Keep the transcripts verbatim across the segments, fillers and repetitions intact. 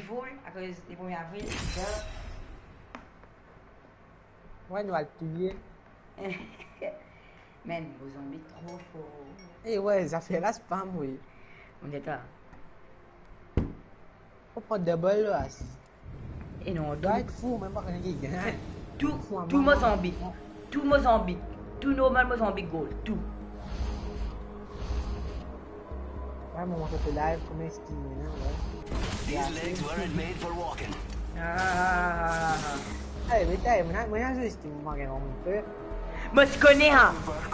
Full, akoz le premie avril, so. Mwa, nou al touye. Man, Mozanbik tro for. Eh ouais, zafer la, se pa mwa. Mo dir twa. Ou pran double la. E non, tou. Gars, fou, mem pa kone ki gagn. Tou, tou Mozanbik. Tou Mozanbik. Tou normal Mozanbik goal. Tou. Ouais, mo montre pe live, kouma skin, non, ouais. These legs weren't made for walking. Ah. Eh, mais t'as, moi, moi, je suis, moi, j'ai vraiment peur. Mo ti kone, ha.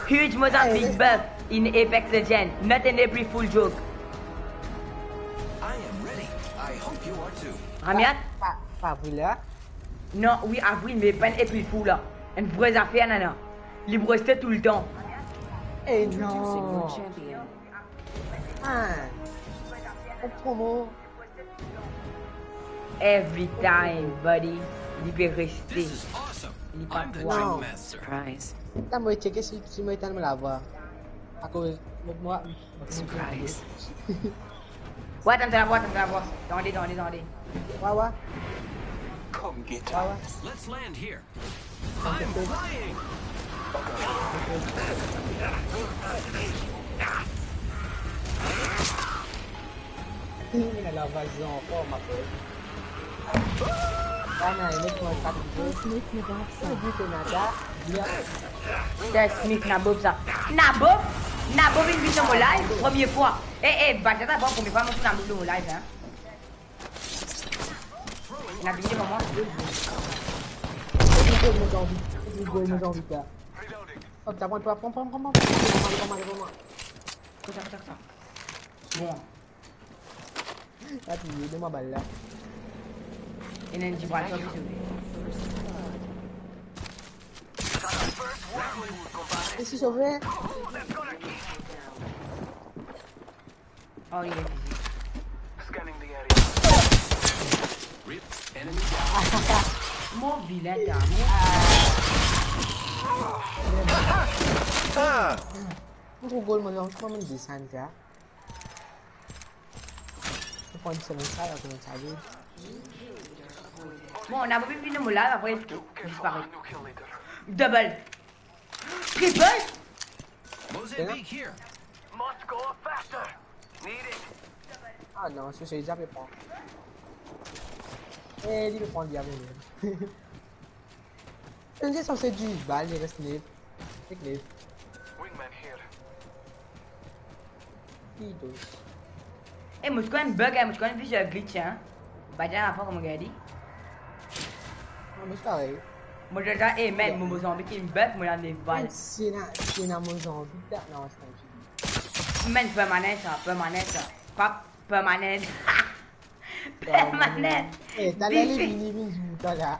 Huge Mozambique buff in Apex Legends. Not an April Fool joke. I am ready. I hope you are too. Ramiat? Pa, pa, pa vre la. Non, wi, avril, me pa enn April Fool la. Enn vre zafer, nana. Li pou reste toultan. Eh non. Ah. Enn promo. Every time, buddy. Li pe reste. This is awesome. Li pa... I'm the pwa. Dream master. Surprise. La, mo cheke si, si mo etann mo lavwa. Akoz mo, mo... Surprise. Wa, tann lavwa, tann lavwa. Tande, tande, tande. Wa, wa. Come get... Wa, wa. Let's land here. I'm flying. Ena lavaz ankor, ma frère. Ana, e met mwa kat. Smith, nou pa sa. Ou di ke nada, bien. Sa Smith, Nabob sa. Nabob? Nabob inn vinn dan mo live, premie fwa. Eh, eh, ba, sa pa premie fwa mo trouv Nabob dan mo live, hein. Ena vinn devan mwa. Rigol, mo zanbi. Rigol, mo zanbi, la. Hop, t'as pris, pran, pran, pran, pran. Kote, kote, kote? Bon. La, touye, donn mwa bal la. Ena enn Gibraltar ki sove. E si sove? Oh, il est busy. Scanning the area. Rip, enemy down. Mo vilin, ta, mo. Ah! Mo trouv gol, mo, mo, mo, mo desann, ta. Mo pran semenn sa, la, semenn sa, wi. Bon, ena pa pli de mo la, apre, disparet. Double. Triple? Mozambique here. Must go up faster. Need it. Ah non, se, se, li pe pran. Eh, li pe pran, li ave li. Enn sanse dis bal, li res nef. Ek nef. Wingman here. Ki dos. Eh, mo ti konn bug, eh, mo ti konn vision glitch, hein. Ba, dir apre kouma gagn li. Non, me parey. Mo dir, eh, man, mo, mo zanbi ki bug, mo la nef bal. Si ena, si ena mo zanbi, ta, non, se pa posible. Man, permanent sa, permanent sa. Pa permanent. Permanent. Eh, taler li vini, vini, vini, taler.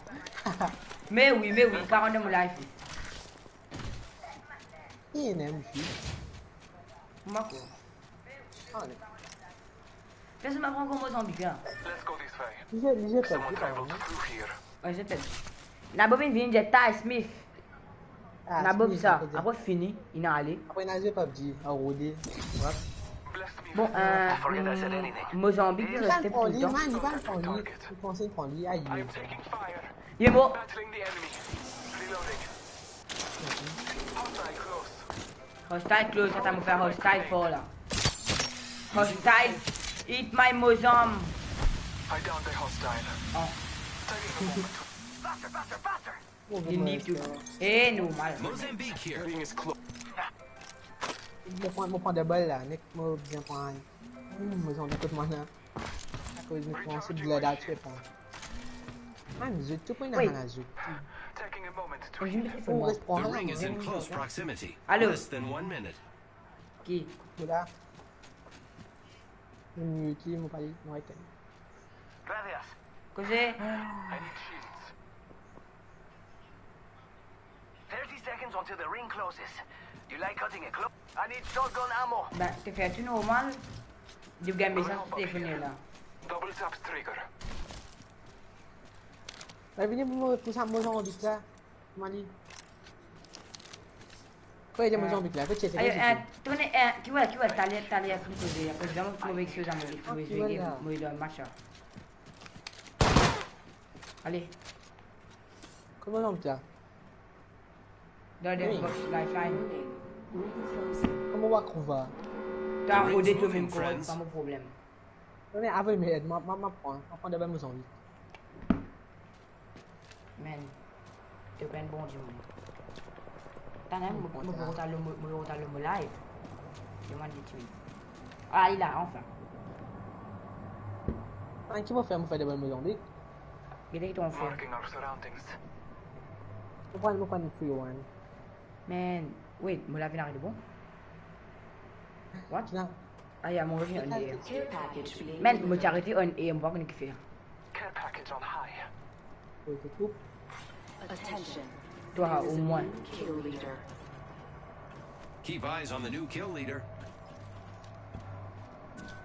Me wi, me wi, karant mo life. Li ena enn fi. Mo pa krwar. Ah, non. Personn pa pran ankor mo zanbi la. Let's go this way. Li, li, li perdi, someone traveled through here. Wi, li perdi. Nabob inn vinn, dir Ty Smith. Ah, Nabob Smith, sa. Apre fini, inn ale. Apre inn al zwe PUBG, a rode. What? Bon, euh, Mozambique, li reste toultan. Li pa pran li, man, li pa pran li. Li panse li pran li, aye. Li mor. Hostile close, sa ta mo fer hostile for la. Hostile, eat my Mozam. Oh. Li liv tou. Eh, normal. Mozambique here. Mo pran, mo pran double la, nek mo bien pran. Hmm, mo zanbi kot mwa la. Akoz nou koumans blood out weapon. Man, zot tou pou ena la zot. Ou res pran la, mo res pran. Alo? Ki? Mo la. Mo mute li, mo pa li, mo eten. Gracias. Koze? I need shields. Thirty seconds until the ring closes. You like cutting it close? I need shotgun ammo. Ben, to fer tou normal. Li gagn mesaz sou telefon la. Double tap trigger. Ben, vini pou mo, pou sa, mo zanbi la. Mani. Kouma ete mo zanbi la? Kouma ete, kouma ete? Ayo, eh, tourne, eh, ki we, ki we, taler, taler, apre koze, apre, zame mo exkiz amoin, mo exkiz amoin, mo dan match la. Ale. Kouma nou ti a? Dan, dan, wi. Box lifeline. Kouma ou a trouv la? Twa, rode twa mem, pa mo problem. Non, non, avoy, mem, mwa, mwa, mwa pran, mwa pran de bann mo zanvi. Man, to bann bon dimoun. Atann, mo, mo, mo, mo, mo live. Demann li twa. Ah, li la, anfin. Ah, ki mo fer, mo fer de bann mo zanvi? Gete ki to fer. Marking our surroundings. Mo pran, mo pran free one. Man, wait, mo lavi inn aret bon? What? Non. Ah, ya, mo revinn on air. Care package being delivered. Man, mo ti arete on air, mo pa kone ki fer. Care package on high. Attention. Twa, omwin. Kill leader. Keep eyes on the new kill leader.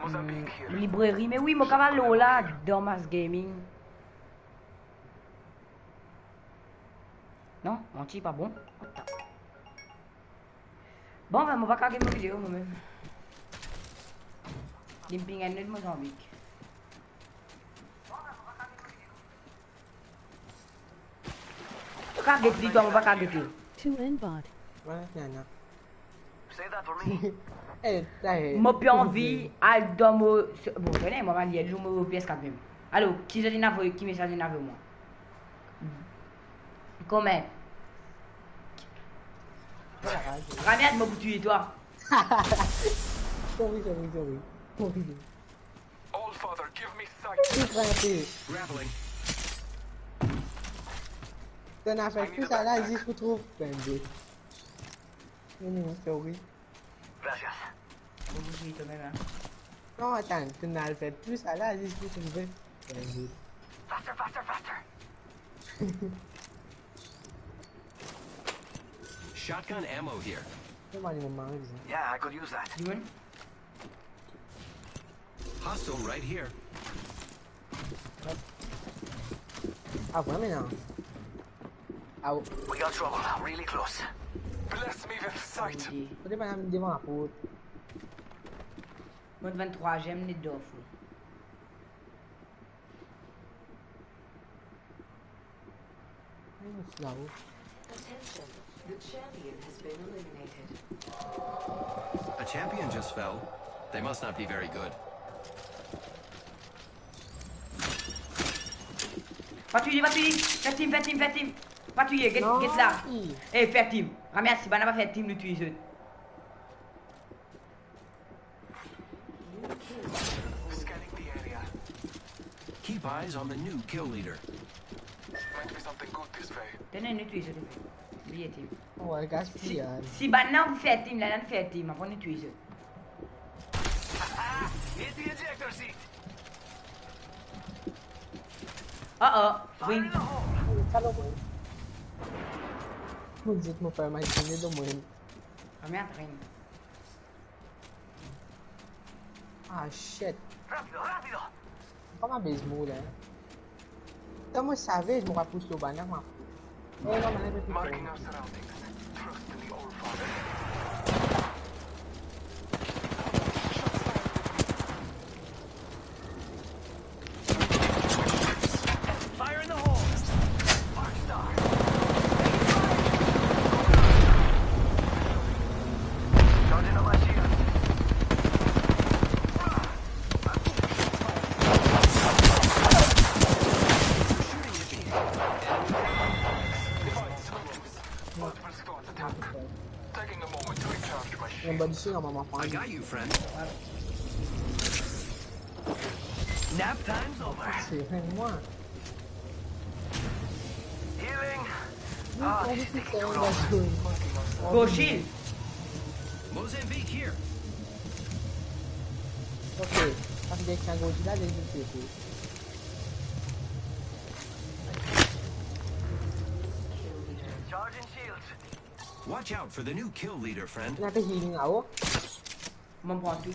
Mozambique here. Libreri, me wi, mo kapav al la, Dumbass Gaming. Non, manti pa bon. Bon, ben, mo pa kapav gagn mo video, mo mem. Li ping enn lot Mozanbik. Mo pa kapav gete li, twa, mo pa kapav gete. To aimbot. Wi, nana. Say that for me. Eh, sa, eh. Mo pe anvi al dan mo, bon, kone, mo va lir lor mo P S quatre mem. Alo, ki zot inn avoy, ki mesaz inn avoy mwa? Comment. Ramiad, mo pou touye twa. Sorry, sorry, sorry. Sorry. All Father, give me sight. Grappling. Donn afèr tou sa la, zis pou trouv. Bende. Non, non, sorry. Gracias. Mo pou touye twa mem, hein. Non, atann, to inn al fer tou sa la, zis pou trouve. Faster, faster, faster. Shotgun ammo here. Mo mari, mo mari, bizin. Yeah, I could use that. You win? Hostile right here. Ah, vre, me non. Ah, oh. We got trouble, really close. Bless me with sight. Kote bann devan laport? Mo vinn trwaziem, li dor fou. Attention, the champion has been eliminated. A champion just fell. They must not be very good. Pa touye li, pa touye li. Fer team, fer team, fer team. Pa touye, get, get la. Non. Eh, fer team. Ramèt, si bann la pa fer team, nou touye zot. Scanning the area. Keep eyes on the new kill leader. Might be something good this way. Tene, nou touye zot. Bliye team. Oh, I got si, si bann la fer team, la, la fer team, apre nou touye zot. Hit the ejector seat. Oh, oh, win. Fire in the hole. Mo dir mo pa imazine de mwa. Ramèt, win. Ah, shit. Rápido, rápido. Kouma base mo la? Si mo sav, mo pa pous lor bann la, mo. Eh, non, bann la pe plis. Marking our surroundings. Trust in the All Father. Fire in the hole! Arc Star! Charging up my shield. Multiple squads attack. Taking a moment to recharge my shield. Nobody see my mama. I got you, friend. Nap time's over. C'est vraiment moi. Healing. Ah, this is taking too long. Go shield. Mozambique here. Ok. Parski avek sa gros la, les deux, c'est cool. Charging shields. Watch out for the new kill leader, friend. Ena pe healing la-o. Mo pran tou.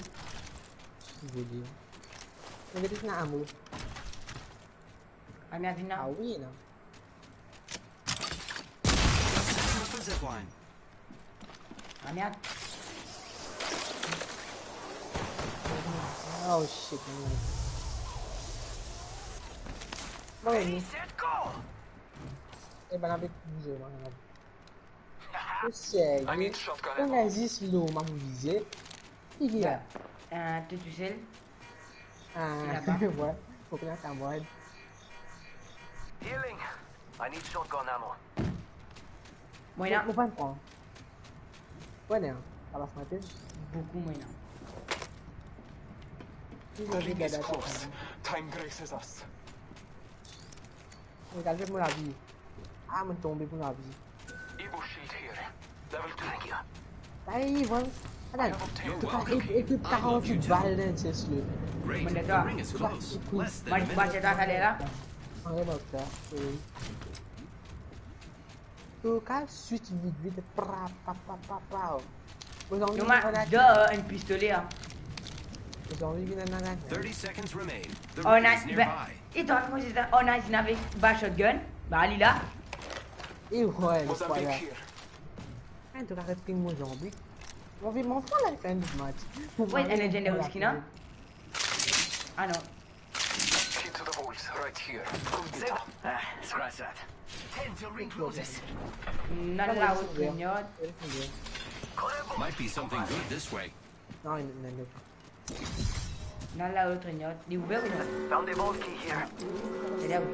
Mo dir. Mo dir ena ammo. Ami avina. Ah wi, la. Zipline. Ami at. Oh shit, man. Bon, ready, set, go! E bann avek vize, mwa, mwa. Ou serye? Ou ena zis lo, mwa, vize. Ki li la? Euh, to tousel? Ah, laba. Ouais, fok ena kamrad. Healing. I need shotgun ammo. Mwa ena. Mo, mo pa pran. Ouais, non. Ala sa mete. Boukou, mwa ena. Time graces us. Regarde mon lavi. Ah, mo tonbe pou lavi. Evo shield here. Level two. Thank you. Ay, voilà. Attends. Ekip karant bal dan chest li. Great. The ring is close. Less than a minute. Mwa, mwa, talè la. Ann remark sa. Wi. To ka switch vit, vit, pra, pra, pra, pra, pra. Mo zanmi, non, mwa, ena dan enn pistole, hein. Mo zanmi, vinn ena, ena. Thirty seconds remain. The ring is nearby. Etan, kouma se sa, on a, ena ba shotgun. Ba, li la. E ouais, le fwa la. Hein, to ka ret ping Mozambique. Mo anvi, mo anvi la, fin de match. Ouais, enn legendary skin, hein? Ah non. Key to the vaults, right here. Ah, scratch that. Tend to ring closes. Ena la, oh, seigneur. Might be something good this way. Non, non, non. Ena la, oh, seigneur. Li ouver ou non? Found a vault key here. Se la, wi.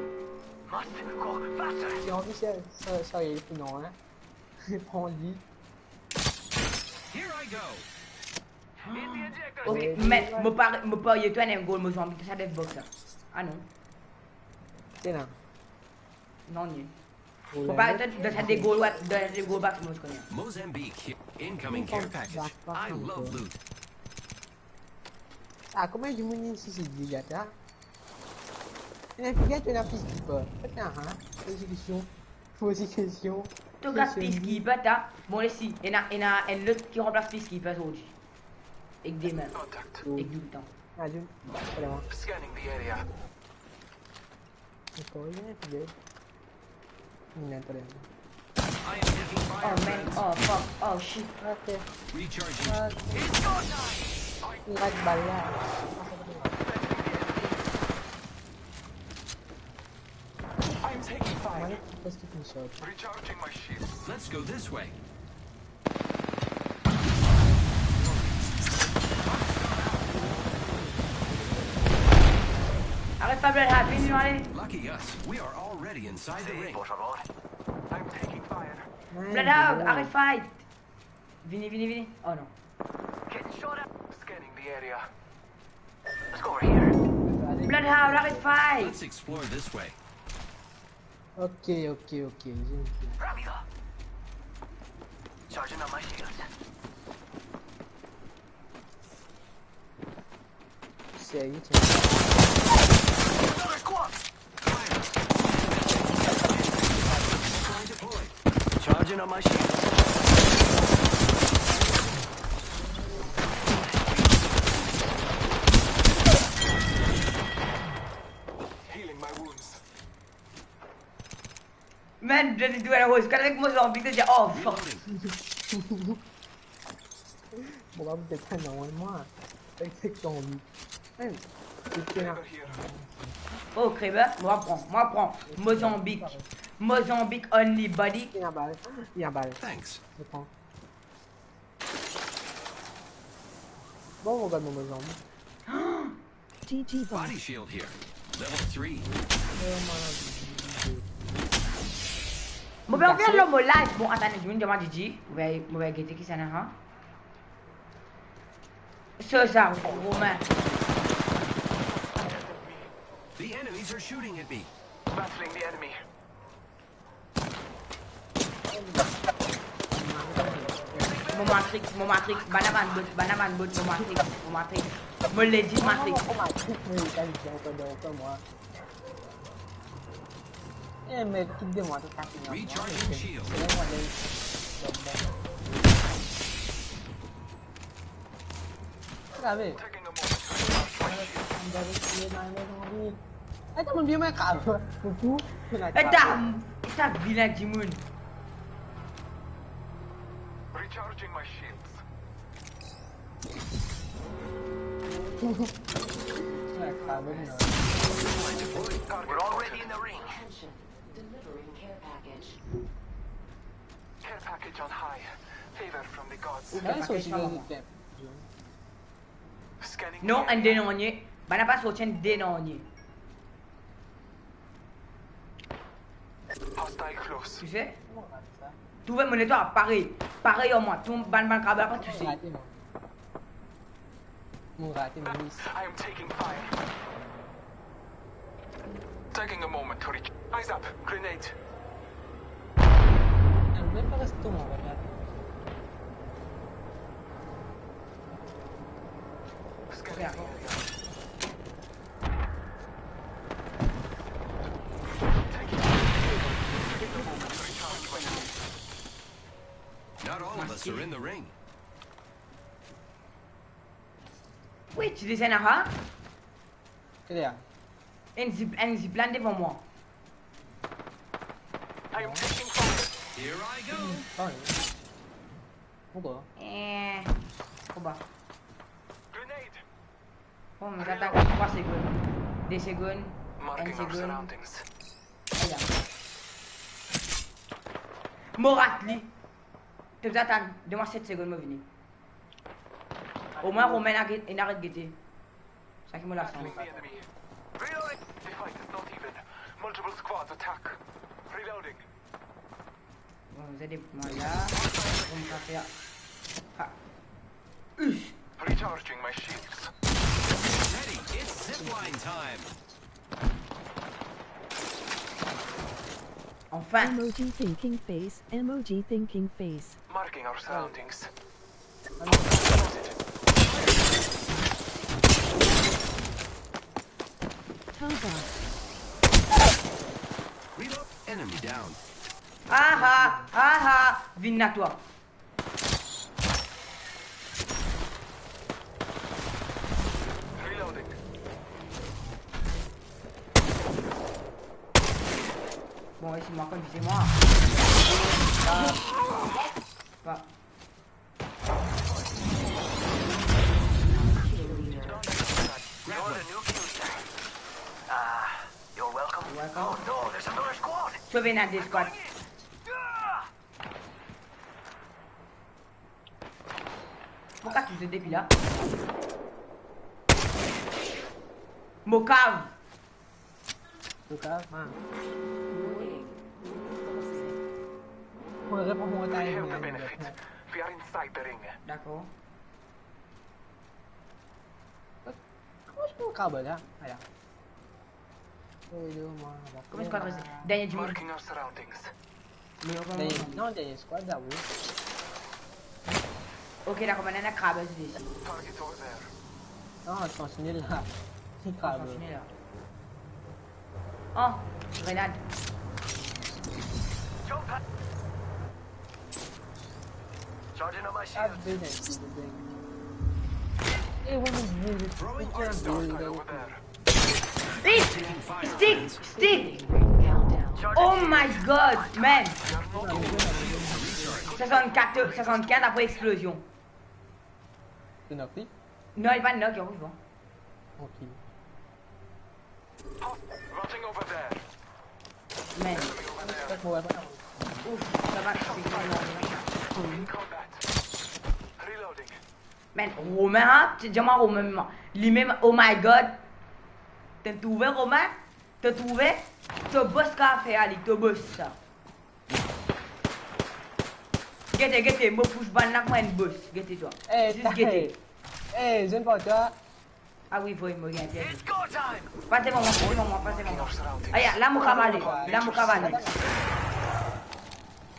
Must go faster. Ti anvi sa, sa, sa, non, hein? Pran li. Here I go. Ok, me mo pa, mo pa, yo, to ena enn goal, mo anvi sa dead box la. Ah non. Se la. Non, non. Mo pa, dan sa de goal, ouais, dan de goal box, mo kone. Mozambique, incoming care package. I love loot. Ah, kouma dimoun isi, se dega, ta? Ena figir to ena peacekeeper. Ena, hein? Poze kestion. Poze kestion. To gard peacekeeper, ta? Bon, isi, ena, ena enn lot ki ranplas peacekeeper zordi. Ek demin. Contact. Ek toultan. Ah, je, pa lwen. Scanning the area. Ankor enn, fidel. Ena, pa lwen. I am taking fire. Oh, man. Oh, fuck. Oh, shit. Ok. Recharging. Ok. It's go time. Li rat bal la. I'm taking fire. Mwa, preske fini shot. Recharging my shield. Let's go this way. Aret pa, Bloodhound, vini, nou ale. Lucky us, we are already inside the ring. I'm taking fire. Bloodhound, aret fight. Vini, vini, vini. Oh non. Getting shot at. Scanning the area. Let's go over here. Bloodhound, aret fight. Let's explore this way. Ok, ok, ok, je viens. Ramiro. Charging up my shields. Serye, tiens. Another squad. Fire. Charging up my shields. Healing my wounds. Man, je dis, ouais, ouais, c'est quand même que moi j'ai envie de dire, oh, fuck. Bon, bah, peut-être pas, non, moi. Avec ce que t'as envie. Hey, c'est clair. Oh, Kraber, mwa pran, mwa pran. Mozambique. Mozambique only, buddy. Li ena bal, li ena bal. Thanks. Je prends. Bon, on va dans nos jambes. T T body shield here. Level three. Mo pe anvi al lor mo live. Bon, atann, dimoun, dimoun, dimoun, mo pe, mo pe gete kisannla, ha? So sa, Romain. The enemies are shooting at me. Battling the enemy. Mo Matrix, mo Matrix, bann la bann bot, bann la bann bot, mo Matrix, mo Matrix. Mo legit Matrix. Mo Matrix, mo legit Matrix, mo. Eh, merde, kit de mwa, to kas mwa. Recharging shield. Atann, mo bien, mo krav. Pou, pou, pou la. Atann, ta vilin dimoun. Recharging my shields. Mo krav, non. We're already in the Care package on high. Favor from the gods. Ou la sorti dan zot tanp. Scanning. Non, area. Enn de nanye. Bann la pa sorti enn de nanye. Hostile close. Tu sais? Trouve mo netwa, pare. Pare, yo, mwa. Tou bann, bann krab la pa touse. Mo rate, mwa. Mo rate, mo miss. I am taking fire. Taking a moment to reach. Eyes up, grenade. Mem pa res tou, mwa, regarde. Scanning the area. Taking a moment to recharge my shields. Not all of us are in the ring. Wait, there's an aha. Kele la? Enn zip, enn zip la devan mwa. I am taking fire. Here I go. Pardon. Pourquoi? Eh, pourquoi? Grenade. Bon, mo atann trwa segonn. De segonn. Enn segonn. Marking our surroundings. Aya. Mo rat li. To bizin atann, donn mwa set segonn, mo vini. Omwin Romain inn aret, inn aret gete. Sa ki mo lasans. Battling the enemy. Reloading. The fight is not even. Multiple squads attack. Reloading. Bon, zet mwa la. Bon, sa fer. Ha. Ush. Recharging my shields. Ready, it's zipline time. Enfin. Emoji thinking face, emoji thinking face. Marking our surroundings. Tava. Reload. Enemy down. Aha, aha, vinn la twa. Reloading. Bon, isi mwa konn vize mwa. Ah. Pa. You're the new kill leader. Ah, you're welcome. You're welcome. Oh no, there's another squad. Sove ena de squad. Ah! Mo kav touze depi la. Mo kav. Mo kav, ah. Mo reponn mo time. We have the benefit. We are inside the ring. Dakor. Kouma mo kav la? Aya. Kouma mo kav la? Dernie dimoun. Marking our surroundings. Dernie, non, dernie squad la, wi. Ok, dakor, bann la krab isi. Target over there. Non, kontinie la. Ti krab. Kontinie la. Oh, grenad. Jump pad. Charging on my shield. Ah, bene, bene. Eh, what is this? Throwing arc star over there. Stick! Stick! Stick! Oh my God, man! Swasannkat, swasannkenz apre explosion. Li knock li? Non, li pa knock, li rouv. Ok. Watching over there. Man. Enemy over there. Ouf, sa va, se In combat. Reloading. Man, Romain, ha? Ti dir mwa Romain, mwa. Limem, oh my God. To trouve Romain? To trouve? To boss kav fer li, to boss sa. Gete, gete, mo pous bann la kouma enn boss. Gete twa. Eh, zis gete. Eh, zot pa twa. Ah wi, voy, mo gagn. It's go time! Pas devan mwa, pas devan mwa, pas devan mwa. Aya, la mo kav ale, la mo kav ale.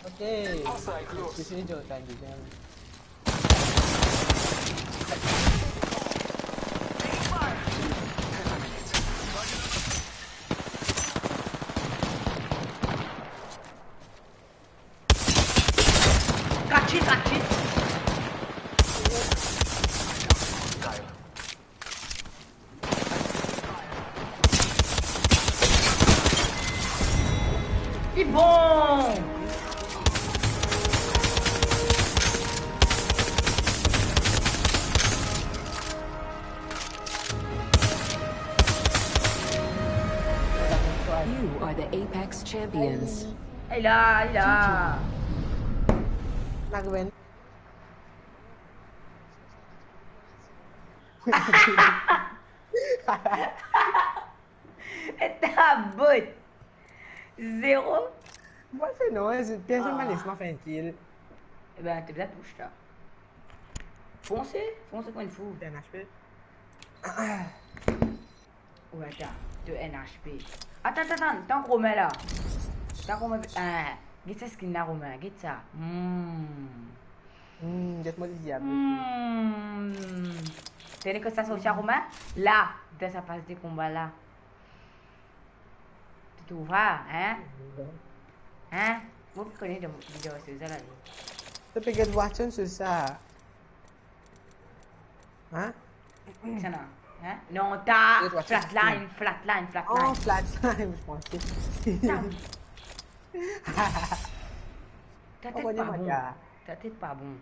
Ok. Especially Joe time, Joe time. Catch it, catch it. Li bon! You are the Apex Champions. Li la, li la. Larevenn. Ta bot. Zero. Mwa se non, personn pa les mwa fer enn kill. Eben, to bizin pous sa. Fonse, fonse kouma enn fou. Enn H P. Ou atann, to enn H P. Atann, atann, atann, tank Romin la. Tank Romin, ah, get sa skin la, Romin, get sa. Hmm. Hmm, get mo diab. Hmm. Tene kot sa sorti a Romin? La, dan sa pas de konba la. To trouv, hein? Hein? Mo ki kone dan video so sa la, li. To pe get Watson so sa. Hein? Sa la, hein? Non, ta. Get Watson. Flatline, flatline, flatline. Oh, flatline, je pensais. Ta. Ta tet pa bon. Ta tet pa bon.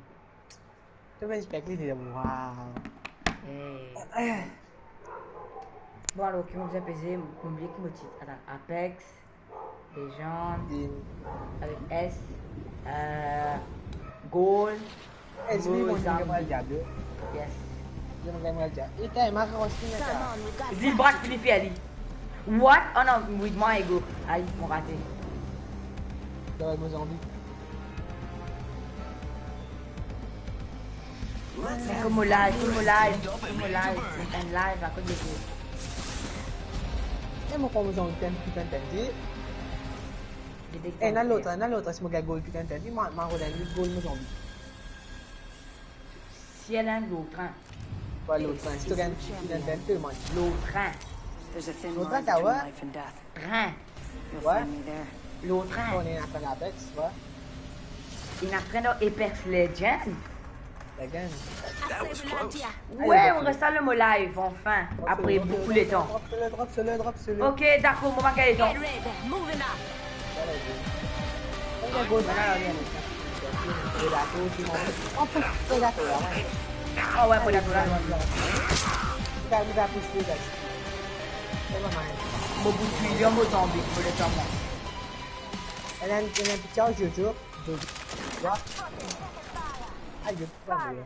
To pe respek li, li dir, wow. Hey. Bon, alor, ki mo bizin peze, mo bliye ki mo tit. Atann, Apex, Legend, avek S, euh, Gold, Mozambique. Yes. Zilbrak fini fer li. What? Oh non, with my ego. Ay, mo rate. Mozambique. Kom mo live, kom mo live, kom mo live, enn live akoz de. E mo kouma mo zanmi, putain, putain, putain, di. Ena lot, ena lot, si mo gagn gol, putain, putain, di, ma, ma rod enn gol mo zanmi. Siel, hein, lotrin. Wa, lotrin, si to gagn putain, putain, to manz. Lotrin. Lotrin, sa, wa. Trin. Lor trin. Ena trin Apex, ouais. Ena trin dan Apex Legend. Legend. That was close. Ouais, on restaure le mot live, enfin, après beaucoup de temps. Drop, drop, drop, drop. Ok, dakor, mo mank letan. Get ready, moving up. Ah ouais, Predator la. Li va, li va pous li, guys. Mo bout milyon mo zanbi pou letan mwa. Ena, ena piti Jojo, Jojo. Wa. Ayo, pa vre.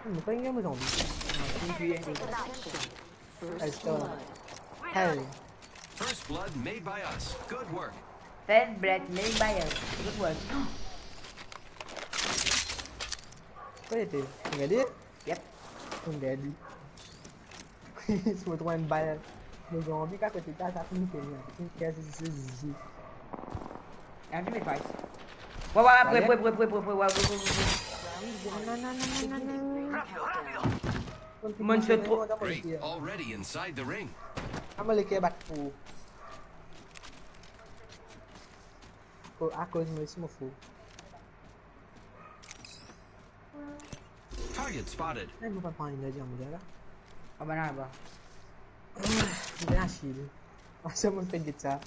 Hmm, pa enn mo zanbi. Vinn tiye. Ayo, sa va. Hey. First blood made by us. Good work. First blood made by us. Good work. Kote li ete? Ou gade? Yep. Ou gade. Si mo trouv enn bal, mo zanbi ka kote ta, sa fini fini. Fini fini, zizi, zizi. Anvi met vay. Wa, wa, pre, pre, pre. Non, non, non, non, non, non. Monn sot tro. Great, already inside the ring. Ah, mo leker bat pou. Ko, akoz mo isi mo fou. Target spotted. Eh, mo pa pran energy an mo la. Ah, bann laba. Mo bien asil. Ah, sa mo pe get sa.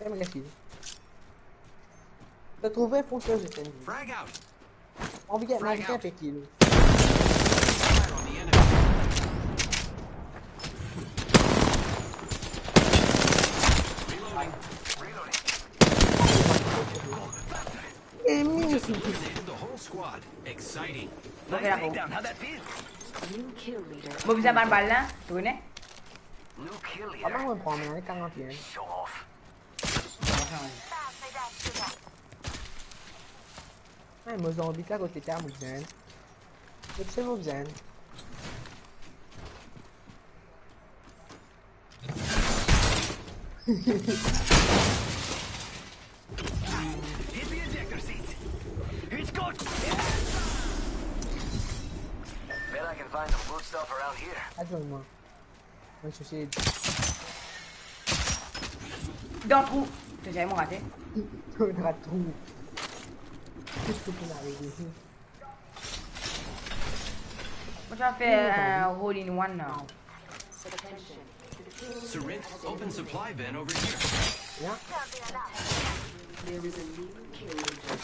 Eh, mo asil. To trouve pou sa, je t'aime. Frag out. Anvi gagn, anvi gagn pe kill. Emi. Eliminated the whole squad. Exciting. Nice takedown. How'd that feel? Mo bizin bann bal la, to kone? New kill leader. Kouma mo pran, me, karant-e-enn. Show off. Hey, mo zanbi la kote ta, mo bizin. Mo bizin, mo bizin. Hit the ejector seat. It's good. Bet I can find some good stuff around here. Atann mwa. Mwa, se, se dan trou. To zame mo rate. To rat trou. Kouma to pe arive? Mo ti fer, euh, hole in one la. Syringe, open supply bin over here. Yeah. There is a new kill leader.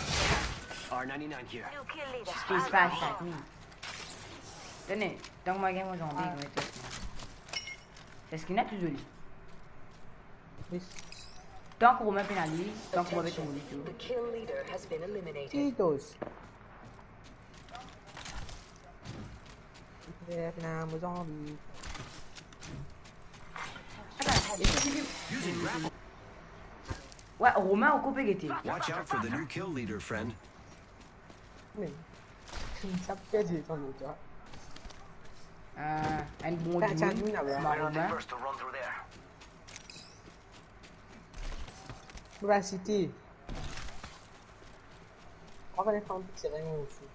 R ninety-nine here. New kill leader. Space fast, like me. Tene, tank mwa gagn mo zonbi, ah, mo tou. Seki ena tou zoli. Yes. Tank Romain pena li, tank Romain pena li tou. The kill leader has been eliminated. Titos. Pena mo zonbi. Using grapple. Ouais, Romain, ou koupe gete. Watch out for the new kill leader, friend. Me, sa pe dir ton lot, twa. Euh, enn bon dimoun, Romain. First to run through there. Vivacité. On va aller faire un petit ring aussi.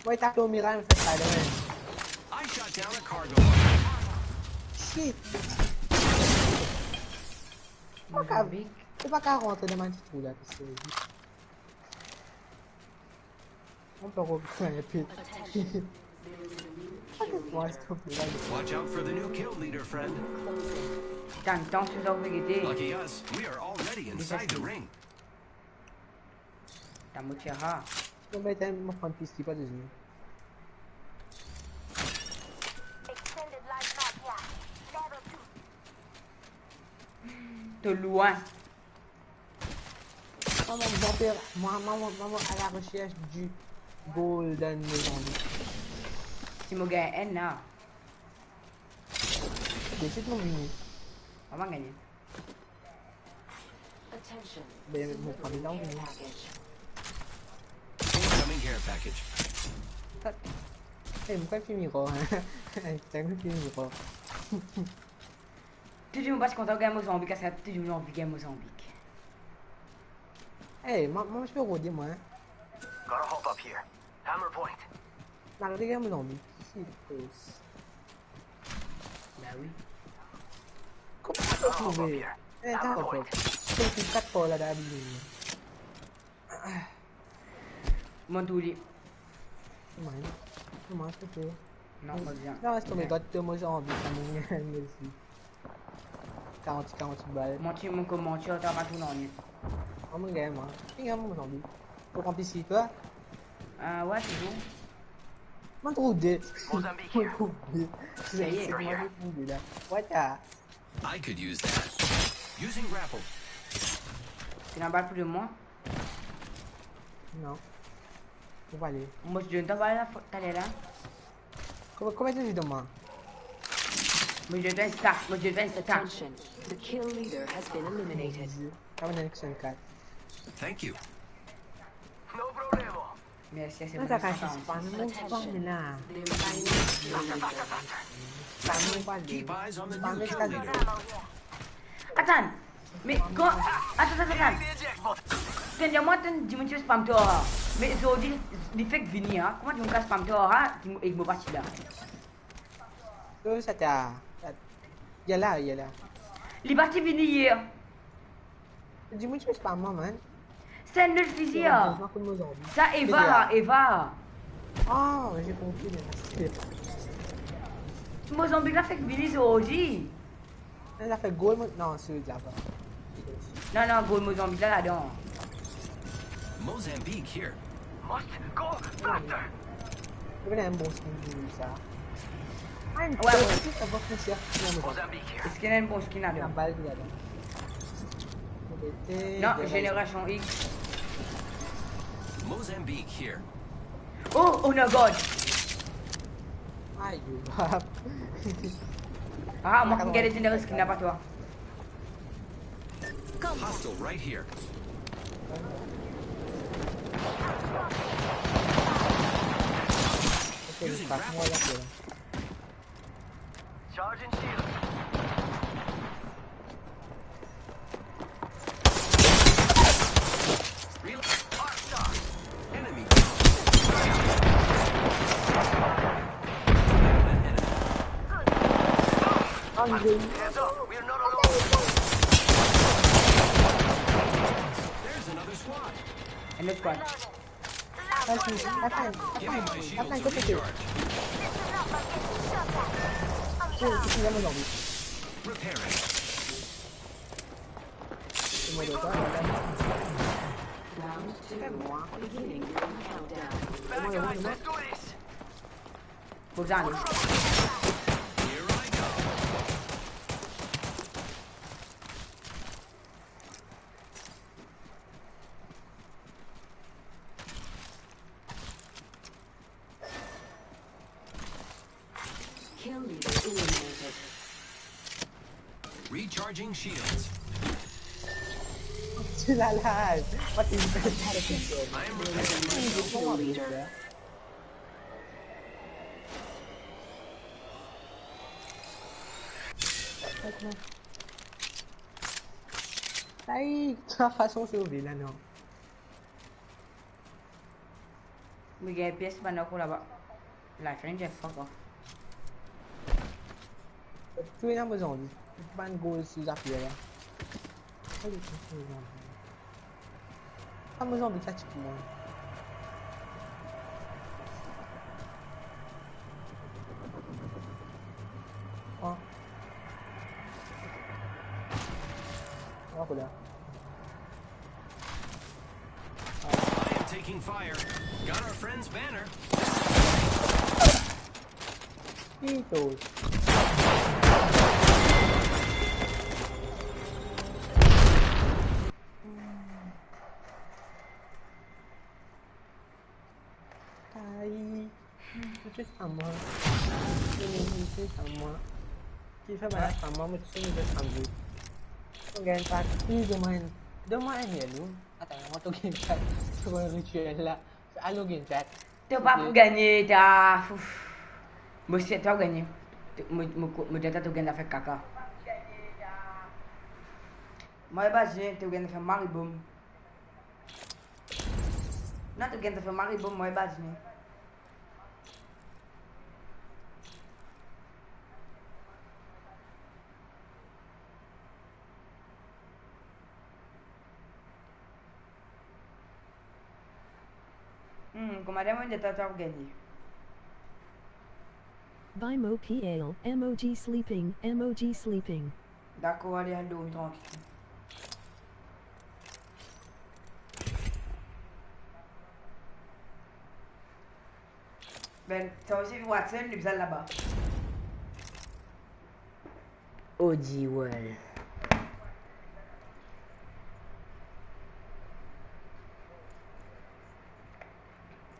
Mwa, li tap lor miray, mo fer Spider-Man. I shot down a cargo. Shit. Pa kav-, Mozambique. Ou pa kav rantre dan bann ti trou la, piske mo pa konpran enpe. Watch out for the new kill leader, friend. Tann, tann, si zot pe gete. Lucky us, we are already inside the ring. Tann mo tir, ha. Mo met enn, mo pran pistolet, pa de zot. Extended life mag, yeah. Level two. To lwin. Mama, mon père, moi, maman, maman à la recherche du golden maison. Si mo gagn enn la. Desit mo vini. Mama gagne. Attention. Ben, mo pran dan vini. Incoming care package. Eh, mo pa fini ko, hein. Mo pa fini ko. Tou dimoun pa ti kontan gagn Mozambique, aster tou dimoun anvi gagn Mozambique. Eh, mwa, mwa, mo ti pe rode, mwa, hein. Gotta hop up here. Hammer point. Mo rod gagn Mozambique. Si, pos. Ba wi. Kouma to trouve? Gotta hop up here. Eh, hammer point. Kat par la, dan la bibli. Mo trouv li. Mwa, mwa, se pe. Non, mo bien. Non, laisse tomber, gard to Mozambique, sa mo gagn osi. Karant, karant bal. Mo ti, mo koumans, to pa trouv nanye. Mwa, mo gagn, mwa. Ki gagn mo Mozambique? Ou pran pisi, twa? Ah, ouais, c'est bon. Mo trouv de. Mozambique here. Mo trouv de. Sa y est. Se kouma mo trouv de la. What the? I could use that. Using grapple. Ti ena bal pou de mwa? Non. Ou pa ale. Mo ti donn twa bal la, fo-, taler la. Kouma, kouma to dir mwa? Mo ti donn twa enn stack, mo ti donn twa enn stack. Attention. The kill leader has been eliminated. Mon Dieu. Sa mo donn ek sel kat. Thank you. No problemo. Mersi, se... Non, sa pa sispann, mo sispann la. Keep eyes on the new kill leader. Atann, me kan, atann, atann, atann. Tann, mwa tann dimoun ti spam twa, ha. Me zordi, li fek vini, ha. Kouma dimoun kav spam twa, ha? Dimoun, ek mo pa ti la. Kouma sa ta, ta, li la, li la. Li pa ti vini yer. Dimoun ti spam mwa, man. Se enn lot fizi, ah. Sa Eva, Eva. Ah, j'ai compris, merci. Mozambique la fek vini zordi. Li la fer gol, mo-, non, se Java. Non, non, gol Mozambique la, ladan. Mozambique here. Must go faster. Li ena enn bon skin pou sa. Ah, enn... Ouais, bon skin, sa va pou sa. Mozambique here. Eski ena enn bon skin ladan? Ena bal ladan. Non, Génération X. Mozambique here. Oh, oh my God. Ayo, bab. Ah, mwa ki gagn legendary skin la, pa twa. Hostile right here. Using grapple. Charging shield. Real hostile. Enemy. Hands up. We're not alone. There's another squad. Another squad. Atann, atann, atann, atann, kote to? Ti, ti, ti, mo anvi. Repairing. Ti, mo anvi. Round two. Beginning countdown. Back, guys, let's do this. Faut que j'arrive. Kill leader eliminated. Recharging shields. Tu la la. What is this? I am repairing myself. Kill leader. Aïe, sa fason sove la, non. Mo gagn pies bann ankor laba. Life range, fuck off. Tou ena mo zanvi. Bann gro sou zafer la. Ale, tou ena mo zanvi. Sa mo zanvi sa ti pou mwa. Oh. Oh, kola. I am taking fire. Got our friend's banner. Pitos. Ay, tou sa mwa. Tou sa mwa. Ki fer bann sa mwa, mo tou sa mwa. Mo gagn pa, plis de mwa, de mwa enn yelo. Atann, mo tou gagn sa. Tou bann ritiel la. Alo, gagn sa. To pa pou gagne, ta, ouf. Mo sir to gagne. Mo, mo, mo dir twa to gagn zafer kaka. Mwa e baz, to gagn zafer maribom. Non, to gagn zafer maribom, mwa e baz, ne. Hmm, kouma dir mo, to, to gagne. By Mo P L, M O G sleeping, M O G sleeping. Dakor, ale, al dormi trankil. Ben, sa osi Watson, li bizin laba. O G World.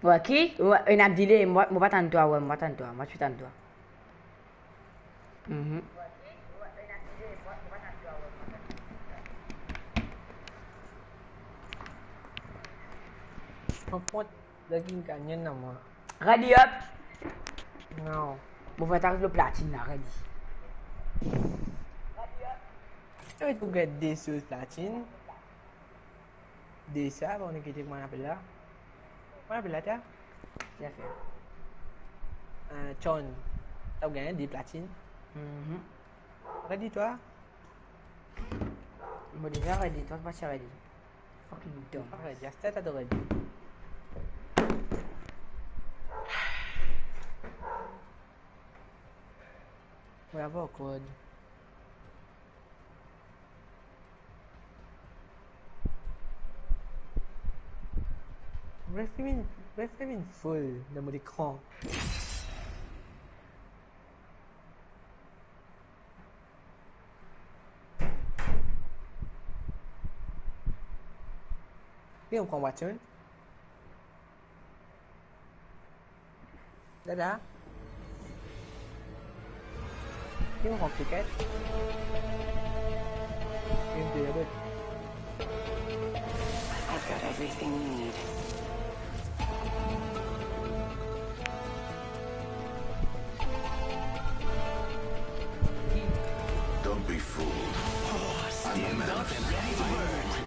Wa ki? Wa, ena delay, mo, mo pa tann twa, wa, mo pa tann twa, mo pa tann twa. Mhm. Par kont, lagin kanyen la, mwa. Ready up. Non. Mo fer twa ariv lor platinn la, ready. Ready up. Ey, to gagn de soz platinn. De sa, bon, kite kouma apel la. Kouma apel la, ta? Bien fait. Euh, John, to gagn de platinn. Mhm. Ready, twa? Mo deza ready, twa pa ti ready. Fucking dumb. Pa ready, aster to ready. Mo ava ankor. Refresh, refresh full dan mo lekran. Li ankor Watson. Dada. Li ankor Cricket. Li ankor Cricket. I've got everything you need. Don't be fooled. I'm the man of steel.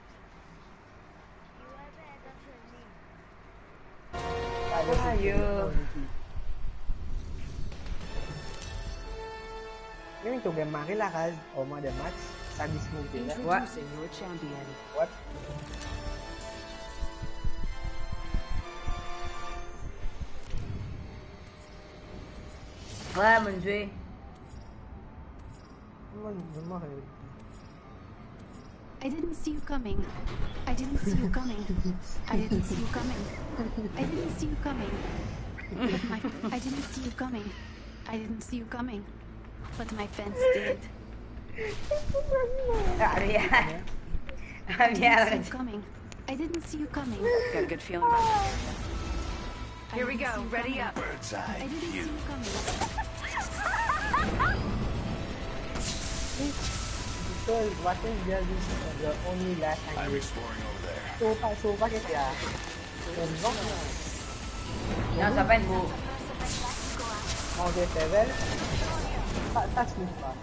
Ayo. Mem to gagn mari laraz o mwa de match, sa dis minit la. Introducing your champion. What? Wa, mo'nn zwe. Mo'nn, mo'nn mari. I didn't see you coming. I didn't see you coming. I didn't see you coming. I didn't see you coming. But my, I didn't see you coming. I didn't see you coming. But my fans did. Ah, bien. Ah, I didn't see bien. You coming. I didn't see you coming. Got a good feeling about that. I Here we didn't see go. You Ready coming. Up. Bird's I eye didn't see view. You coming. Because what is there is the only last I'm language. Exploring over there. Sopa, sopa, qu'est-ce qu'il y a? C'est bon. Non, ça va être beau. Manger fèvel. Ça, ça se trouve pas.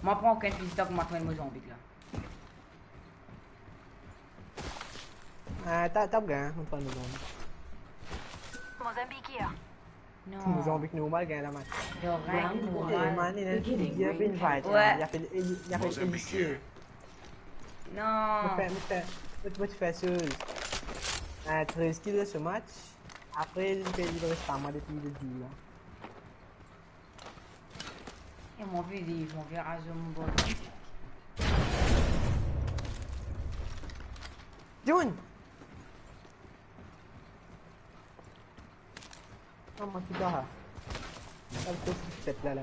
Mwa pran okenn fizi tank mwa trouv enn Mozanbik la. Ah, t'as, t'as bien, on prend le bon. Mozambique here. Non. Mozanbik normal, gagn la match. Yo, rien Eh, normal. man, il a il a bien fight, Ouais. Il a fait, il a fait Mozambique élicier. here. Mo Non. fer, mo fer, mo, mo fer so, euh, trez kill dan so match. Apre, li pe, li res pa mwa depi le dibut la. E mo anvi viv, mo anvi raz mon bor. June! Ah, mwa ki ta. Sa le kof ki fet la, la.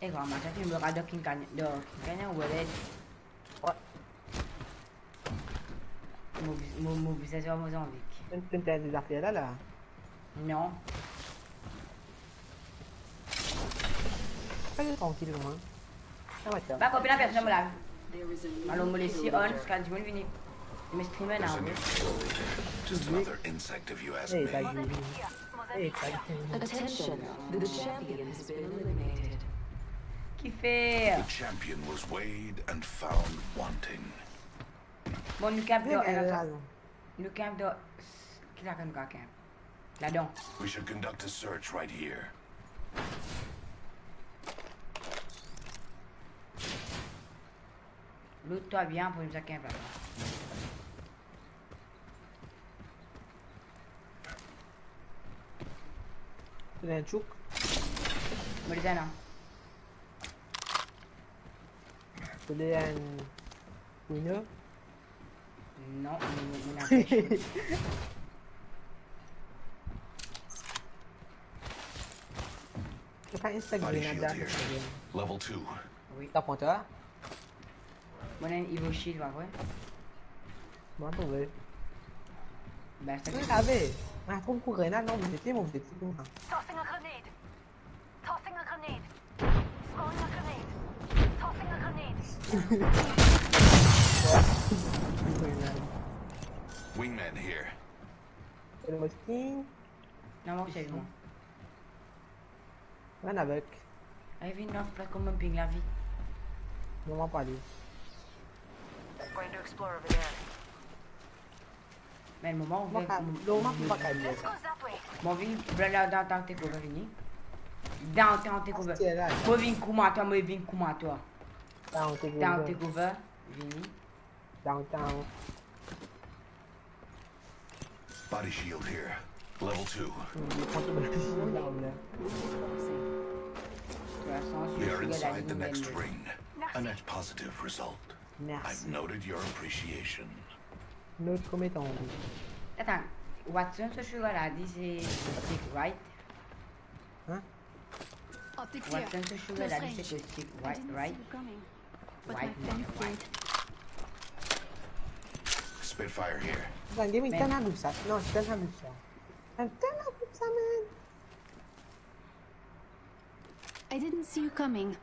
E gran match, ti mo rad King Canyon, King Canyon, Wallet. Ouais. Mo, mo, mo bizin zwe Mozanbik. T'as, t'as des affaires là, là. Non. Pas tranquille, moi. Ah, ouais, ça. Ba, kopien la personn mo la. Alor, mo les on ziska dimoun vini. Mo streamer There's la, a new wi. kill leader. Just another insect if you ask Hey, me. t'as dit. Hey, t'as dit. Attention, the champion has been eliminated. Kifer? The champion was weighed and found wanting. Bon, nou kanpe Bien, dan, elle nou a kanpe, raison. nou kanpe dan, ki la kan nou kanpe? Ladan. We should conduct a search right here. Loot twa bien pou nou sa kanpe la. C'est un chouk. Mo deza la. C'est un winner. Non, mo, mo, mo na pes. C'est pas un sac Body grenade shield là, here. c'est bien. Level two. Wi. T'as pour toi? Mo na enn Evo Shield, pa vre? Bon, trouvé. Ben, sa Vous savez, un trou pour grenade, non, vous étiez, vous étiez, vous. Tossing a grenade. Tossing a grenade. Throwing a grenade. Tossing a grenade. Grenade. Wingman here. C'est le mosquée. Non, mo se mwa. Rien avec. Ay, vinn dan plas kouma ping lavi. Moment pas aller. Going to explore over there. Me moman, Moi, quand, le moment, pas aller. Let's go that way. Mo vinn, bla, la, dan, dan take over, vini. Dan, dan take over. C'est là, là. Mo vinn kouma twa, mo vinn kouma twa. Là, on te Dan veut. take over, vini. Downtown. Body shield here. Level two. Quand on a ici, là, on a. Croissance, We are sugar inside daddy, the next Nintendo. Ring. A net positive result. I've Merci. Noted your appreciation. Notre comédie. Attends, Watson, so sugar daddy, se stick, right? Hein? Optics here. Watson, so sugar Close daddy, range. se stick, I right, didn't right? See you coming, but Right, my fans right. Did. Spitfire here. Attends, give me Mais- ten à gauche, ça. Non, ten à gauche, ça. Un ten à gauche, ça, man. I didn't see you coming,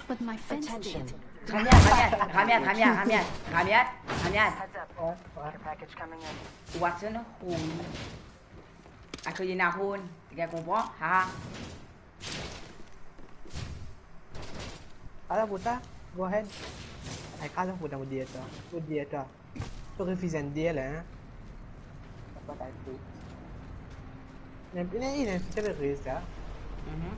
but my fans Attention. Did. Ramiat, Ramiat, Ramiat, Ramiat, Ramiat, Ramiat, Ramiat. Heads up. Ouais, ouais. Care package coming in. Watson, holy. Akoz li ena horn, li konpran? Ha. Ala pou ta, go ahead. Ay, ala pou ta, mo dir ta. Mo dir ta. To refiz enn dir la, hein. Sa pa ta ete. Nen, nen, nen, se le reste, hein. Mhm.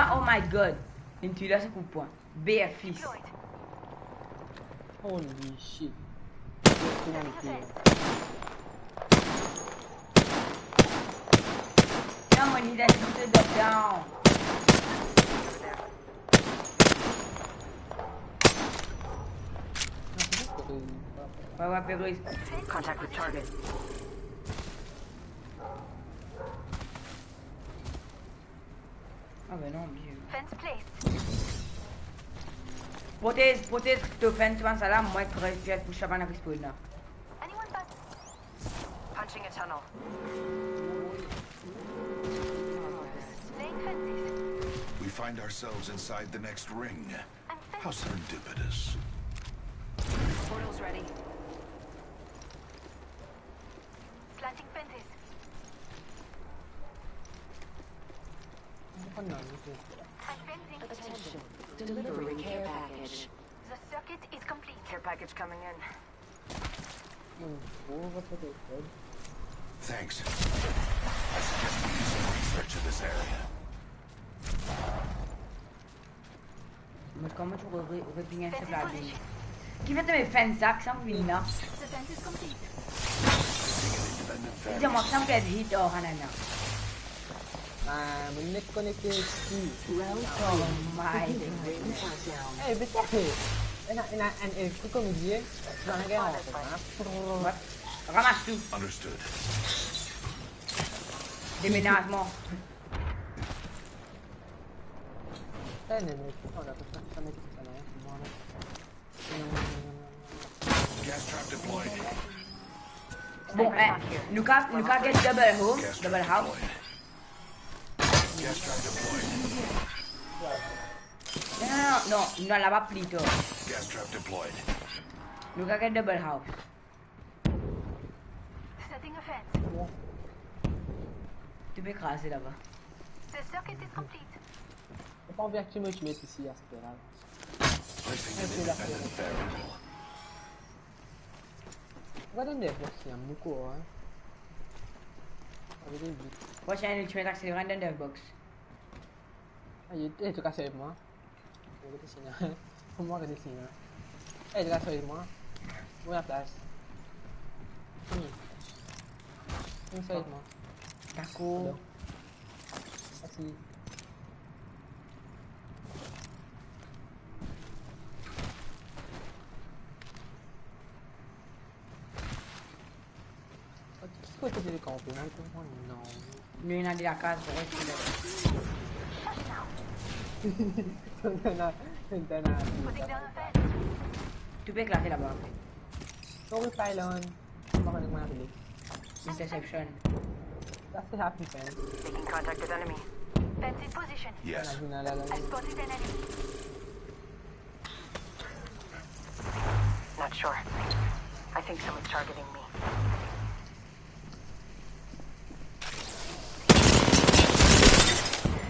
Ah, oh my God. Li touy la, se kou pwin. B F fils. Holy shit. Non, mon identité de down. Ouais, ouais, Pérouse. Contact with target. Ah ben non, oublie. Fence placed. Protez, protez, to fence, bann sa la, mwa ek Rachel pou chapan a respawn la. Anyone back? Punching a tunnel. Laying fences. We find ourselves inside the next ring. And fence. How serendipitous. Portal's ready. Planting fences. Attention. Delivering care package. The circuit is complete. Care package coming in. Thanks. I suggest we do some research in this area. Mo kouma to re-, re-, reping enn sep la. Ki fer to met fence sa, ki sa mo vinn la? The fence is complete. Li dir mwa ki sa mo get hit, oh, anana. Ah, mo nek konekte ski. Oh my God. Eh, mais ça fait. Ena, ena, ena, eh, kou kouma dir, tu vas rien faire, hein. What? Ramas tou. Understood. Demenazman. Eh, non, mais pourquoi on a pas fait ça, mais c'est pas là, c'est bon, là. Gas trap deployed. Bon, eh, nou ka, nou ka get double home, gas trap double house. Deployed. Gas trap deployed. Non, non, non, non, non, laba plito. Gas trap deployed. Nou ka get double house. Setting a fence. To pe kraze laba. The circuit is complete. Mo pa anvi aktivman met isi, aster la. Placing an independent variable. Gard dan dev box, li ena boukou, hein. Gard li vit. Prochain ultimate accélérant dan dev box. Aye, eh, to kas avek mwa. Mo gete sina. Mo gete sina. Eh, to kas avek mwa. Mo laplas. Vini. Vini avek mwa. Dakor. Pardon. Mersi. Ki kote to kanpe la? Non. Nou ena de lakaz, reste la. Ena, ena. To pe eklate laba apre. Sorry, pylon. Mo pa kone kouma apele. Interception. That's the happy fence. Making contact with enemy. Fence in position. Yes. La, la, la, la. I spotted an enemy. Not sure. I think someone's targeting me.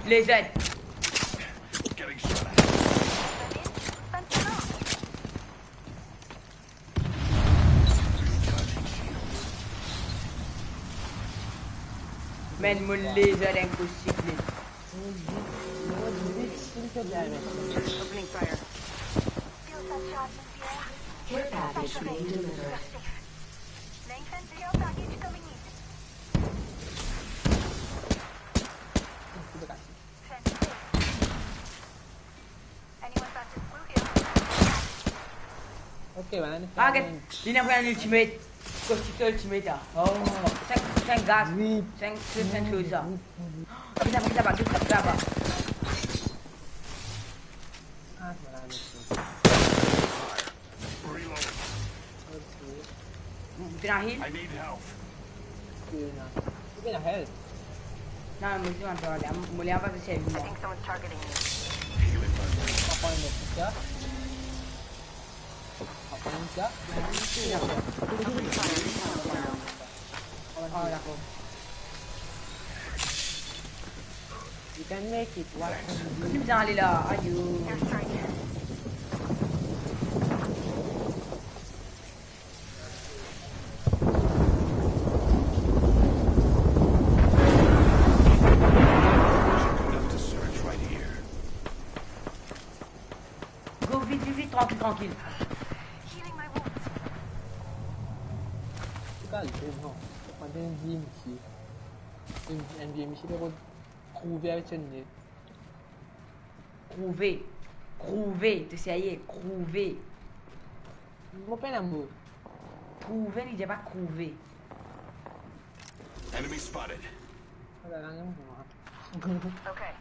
Laser. Getting shot at. Man, mo laser inposib. Opening fire. Care package being delivered. Ok, bann. Ah, get, li ena enn ultimate. Kot ki to ultimate la? Oh, sink, sink gas. Wi. Sink, sink, sink, sa. Wi, wi, wi. Kita, kita, kita, kita. Ah, voilà, merci. Ok. Ou pena heal? I need health. Pena. Ou pena health? Non, mo ti antan ale, mo le ava se servi mwa. I think someone's targeting me. Papa, enn ti sa. Papa, enn ti sa. Oh, dakor. You can make it, what can you do? Li bizin ale la, ayo. Conduct a search right here. Trankil. Healing my wounds. Kalme, non. Mwa, enn vye misie. Enn, enn vye misie, pe rod krouve avek so nez. Krouve. Krouve. To serye? Krouve. Mo pena mo. Trouve, li dir pa krouve. Enemy spotted. Oh la la, non, non. Okay.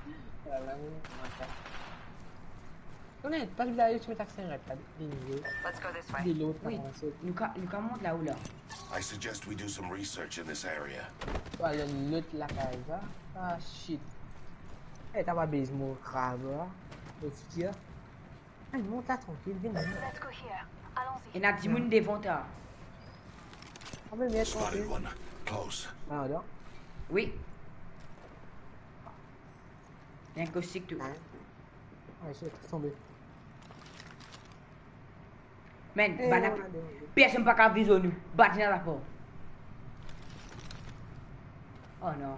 Oh la la, non, non, non. Konnen, pas bizin, ti met aksion rad la, li, li, Let's go this way. Li lot, wi, pa sa. Nou ka, nou ka mont lao la. I suggest we do some research in this area. Ala lot lakaz la. Ah, shit. Eh, ta va baiser mo krav la. Lo fitir. Al, mont la trankil, vinn, vinn. Let's go here. Allons-y. Ena dimoun devan twa. Ah, me met trankil. Spotted one. Close. Ah, la. Wi. Ena Ghost Stick tou. Hein? Ah, shit, tonbe. Man, eh, bann la, non, non, non. Personn pa kav vize nou. Bat ena laport. Oh non.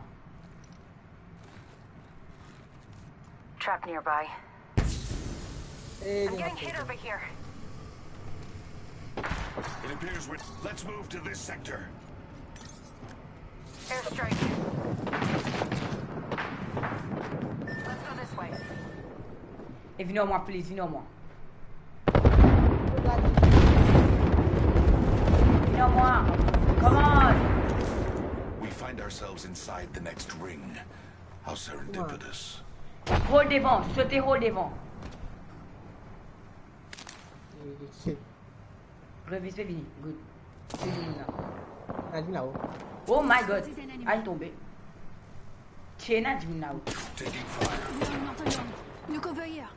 Trap nearby. Eh, I'm getting hit over here. It appears we're, let's move to this sector. Airstrike. Let's go this way. E vinn ar mwa, please, vinn ar mwa. Vinn ar mwa. Come on. We find ourselves inside the next ring. How serendipitous. Hold devan, sote, hold devan. Revis pe vini, good. Ti dimoun la. Ena dimoun lao. Oh my God! Ay, tonbe. Ti ena dimoun lao. Taking fire. No, not alone. Look over here.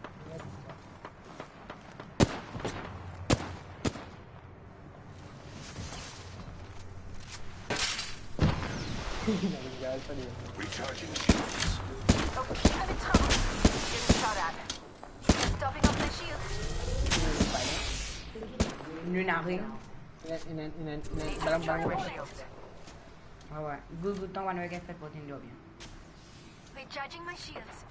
Recharging shields. Oh, I'm in trouble. Getting shot at. Topping off my shields. Nou ena ring. Ena, ena, ena, ena, need to recharge my shields. Ah ouais. Good, good, tann, wana, get fèt pou vinn dormi. Recharging my shields.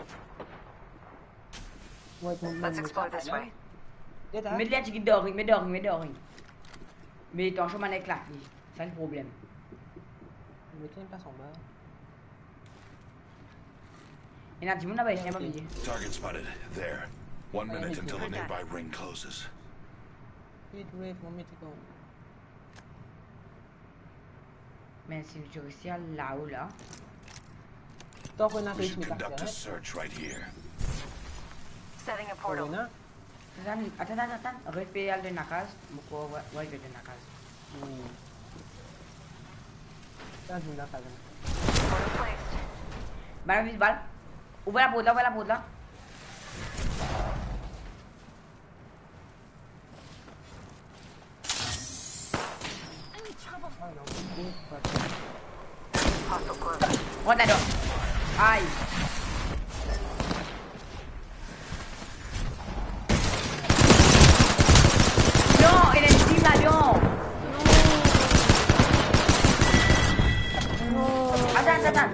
Ouais, mo, mo, let's explore this way. Get out. Met li, ti ki dormi, met dormi, met dormi. Me tansion, mo ena eklate li. Sa le problem. Mo met li pas anba. Ena dimoun laba, isi, pa bliye. Target spotted. There. One minute until the nearby ring closes. Wait, wait, mo met li kan. Me si nou ti resi al lao la. Tank ena... We should conduct a search right here. Setting a portal. Tank ena. Atann, atann, atann. Res pe al dan lakaz. Mo krwar, ouais, ouais, dan lakaz. Hmm. Sa, dan lakaz, hein. Portal placed. Bal, vis bal. Ouver laport la, ouver laport la. Rant ladan. Ay. Non, ena enn team ladan. Non. Atann, atann, atann.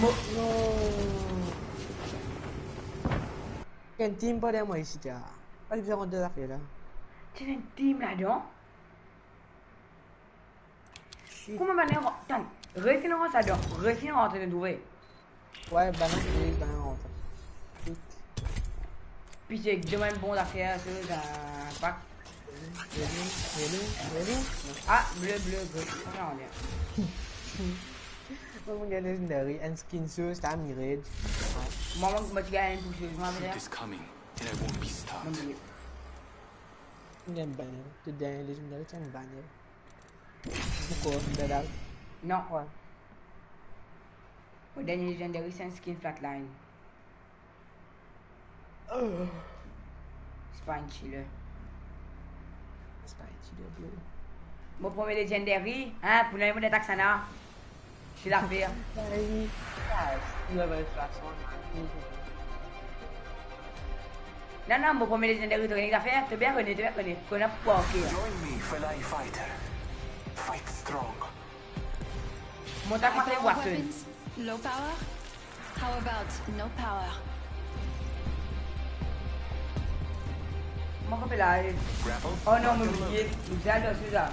Mo... Non. Enn team pa deryer mwa isi, ya. Pa bizin rant dan zafer la. Ti ena enn team ladan. Shit. Kouma bann la ran-, tann, refinn rant ladan, refinn rant, nou trouve. Ouais, bann la, bann la rant. Shit. Pitié, demann bon zafer, se, euh, pak. Really? Really? Really? Ah, ble, ble, ble. Sa, sa, on est. Mo gagn legendary, enn skin so, sa mi red. Mwa, mwa, mwa, ti gagn pou so, mwa, Fruit is coming, and I won't be stopped. Mo gagn banner. To dernie legendary, ti enn banner. Ankor, dead out. Non. Ouais. Mo dernie legendary, se enn skin flatline. Oh. Spine killer. Spine killer, bro. Mo premie legendary, hein, pou lane mo atak sana. Ti lafer. Ay, ah, si, la, la, la, la. Non, non, mo premie legendary, to gagn zafer, to bien kone, to bien kone. Kone pou parke. Join me, fellow fighter. Fight strong. Mo atak, mo atak, Watson. Weapons, low power? How about no power? Mo konp la, eh. Oh non, mo bliye. Li zis dan seza.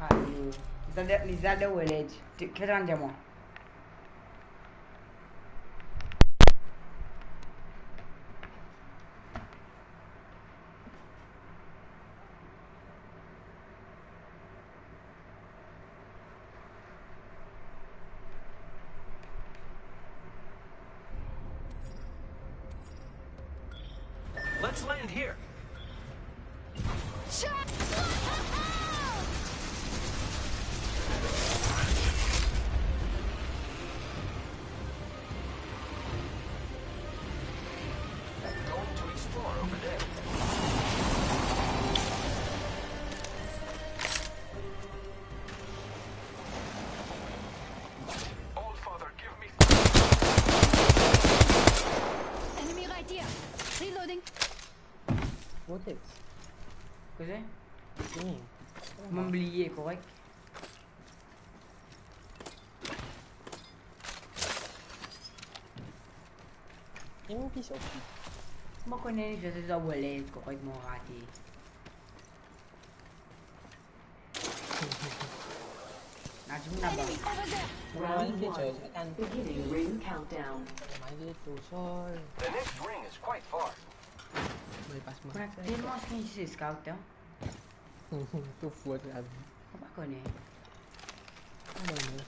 Ayo. Li zis dan, li zis dan wallet. Ki to dir mwa? Let's land here. Shut Going to explore over there. Old father, give me. Enemy right here. Reloading. Vortex. Koze? Hmm. Mo bliye, korek. E mo ki sorti? Mo kone, zis sa wallet, korek, mo rate. Na dimoun laba. Enemy over there. Round one. Beginning ring countdown. Mo al tou sel. The next ring is quite far. Mo al pas mwa. Mo telman skin scout, hein. To fou avek lavi. Mo pa kone. Ah, non, non.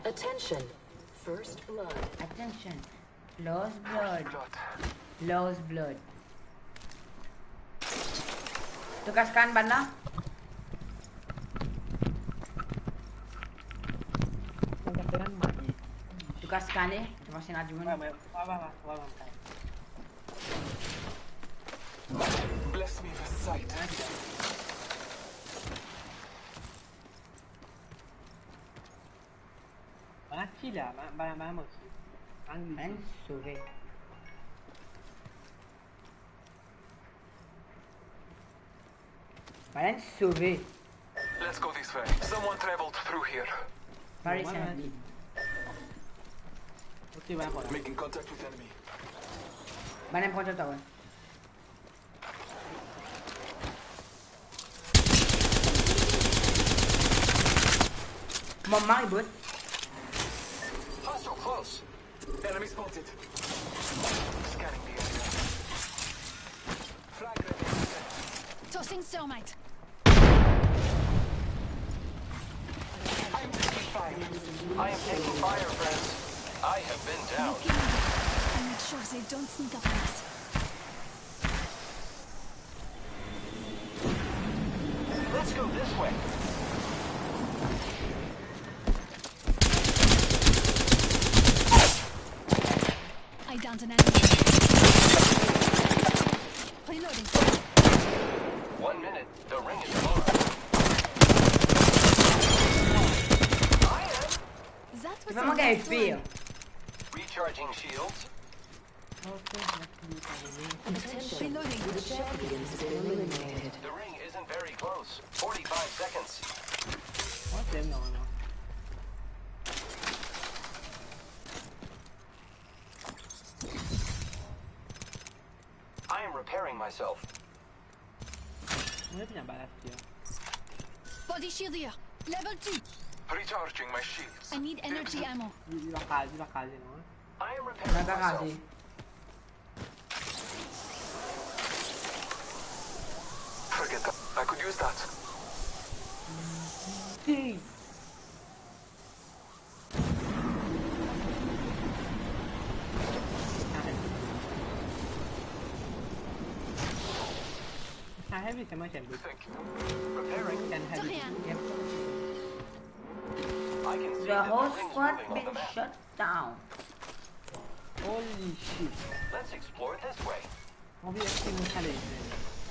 Attention. First blood. Attention. Lost blood. Lost blood. To kapav scan bann la? To kapav scan mwa? To kapav scan, eh? To panse ena dimoun? Bless me with sight. Bann ki la, bann, bann, bann mo ki. Bann li. Bann sove. Bann sove. Let's go this way. Someone traveled through here. Paris. Normal, hein. Ok, ouais, voilà. Making contact with enemy. Bann pran to tawer. Mo mari bot. Hostile close. Enemy spotted. Scanning the area. Flag grenade set. Tossing thermite. I'm taking fire. I am taking fire, friends. I have been down. Looking. I'll make sure they don't sneak up on us. Let's go this way. I downed an enemy. Reloading. One minute. The ring is far. That was the last one. Recharging shields. Attention. Reloading. The champion has been eliminated. The ring isn't very close. Forty-five seconds. Mo atann normalman. I am repairing myself. Mo ena bal aster. Body shield here. Level two. Recharging my shields. I need energy ammo. Li, li pa kaze, li pa kaze, non? I am repairing myself. Forget that. I could use that. Can have it, can have it. Thank you. Repairing. Can have it. De rien. Yep. I can see that the whole ring's moving on the map. The whole squad been shot down. Holy shit. Let's explore this way. Mo anvi aktiv mo challenge.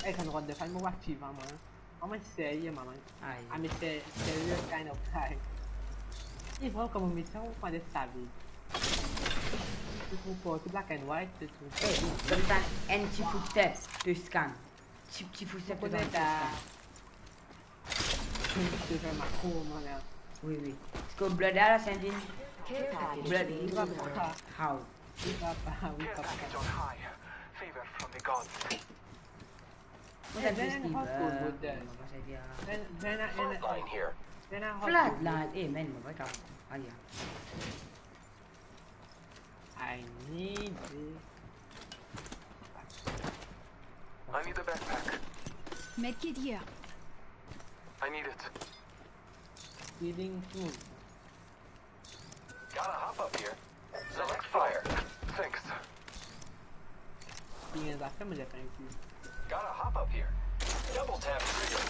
Eh, kan rod de fan, mo aktiv, hein, mwa. Mo serye, mama. Aye. I'm a se-, serious kind of guy. E vwala kouma mo met sa, mo pa de savi. Tout mo kor, tout black and white, tout, tout. Eh, koumsa, enn ti footstep, to scan. Ti, ti footstep, to scan. Mo koz avek Macron, mwa, la. Wi, wi. Parski blood la, Sandin. Care package being delivered. Blood. How? Oui, papa, oui, papa. Get back on high. Favor from the gods. Mwen, sa plis ki, euh, mwen pa sa dir. Then, then I, then I, Frontline here. Then I hop Flatline, eh, man, mwen pa kapav. Alia. I need it. I need a backpack. Medkit here. I need it. Healing food. Gotta hop up here. Select fire. Thanks. Ping zafer, mo dir thank you. Gotta hop up here. Double tap trigger.